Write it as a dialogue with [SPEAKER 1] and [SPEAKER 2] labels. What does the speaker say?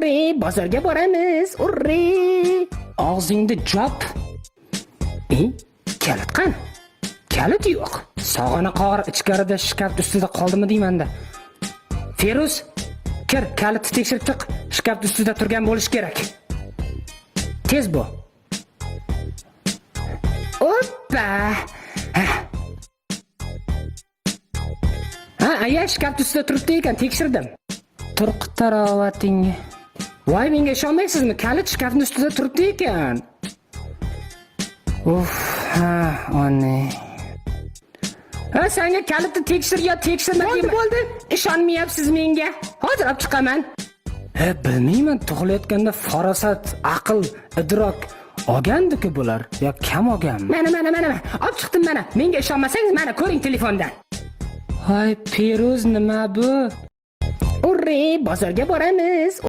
[SPEAKER 1] Urre, bozorga boramiz. Urre! Og'zingni jop. E, kalit qani? Kalit yo'q. Sog'ini qor ichkarida shkaf ustida qoldimi deymanda. Feruz, kir, kalitni tekshirib chiq. Shkaf ustida turgan bo'lishi kerak. Tez bu. Oppa! Ha, aya shkaf ustida turibdi ekan, tekshirdim. Turq tarovatingga. Voy, menga ishonmaysizmi? Kalit shkafning ustida turibdi ekan. Uf, ha, ona. Ha, senga kalitni tekshir yo tekshirma. Bo'ldi, bo'ldi. Ishonmayapsiz menga. Hozir olib chiqaman. He, bilmayman, tug'ilayotganda farosat, aql, idrok olgandi-ku bular, yo kam olganmi? Mana, mana, mana, mana. Olib chiqdim mana. Menga ishonmasangiz, mana ko'ring telefondan. Voy, Peruz, nima bu? Urre, bozorga boramiz.